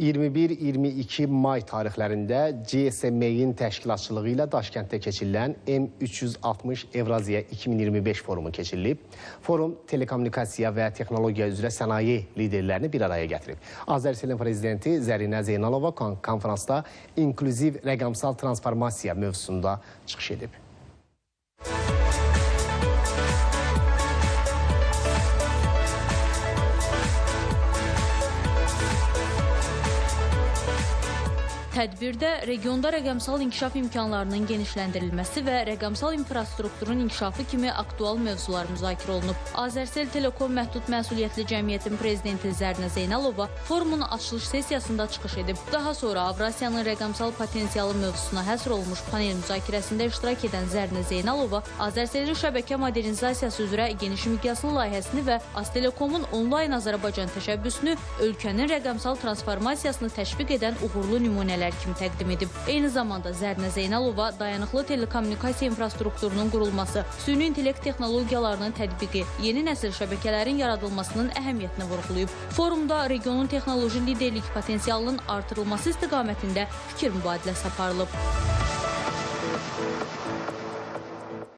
21-22 may tarixlərində GSMA-nin təşkilatçılığı ilə Daşkənddə keçirilən M360 Evraziya 2025 forumu keçirilib. Forum telekommunikasiya və texnologiya üzrə sənaye liderlərini bir araya gətirib. Azərselin prezidenti Zərinə Zeynalova konfransda inklüziv rəqəmsal transformasiya mövzusunda çıxış edib. Tədbirdə regionda rəqəmsal inkişaf imkanlarının genişləndirilməsi və rəqəmsal infrastrukturun inkişafı kimi aktual mövzular müzakirə olunub. Azərsel Telekom Məhdud Məsuliyyətli Cəmiyyətin prezidenti Zərinə Zeynalova forumun açılış sessiyasında çıxış edib. Daha sonra Avrasiyanın rəqəmsal potensialı mövzusuna həsr olunmuş panel müzakirəsində iştirak edən Zərinə Zeynalova Azərselin şəbəkə modernizasiyası üzrə geniş miqyaslı layihəsini və Aztelekomun onlayn Azərbaycan təşəbbüsünü ölkənin rəqəmsal transformasiyasını təşviq edən uğurlu nümunələr kimi təqdim edib. Eyni zamanda Zərinə Zeynalova dayanıqlı telekommunikasiya infrastrukturunun qurulması, süni intellekt texnologiyalarının tətbiqi, yeni nəsil şəbəkələrin yaradılmasının əhəmiyyətini vurğulayıb. Forumda regionun texnoloji liderlik potensialının artırılması istiqamətində fikir mübadiləsi aparılıb.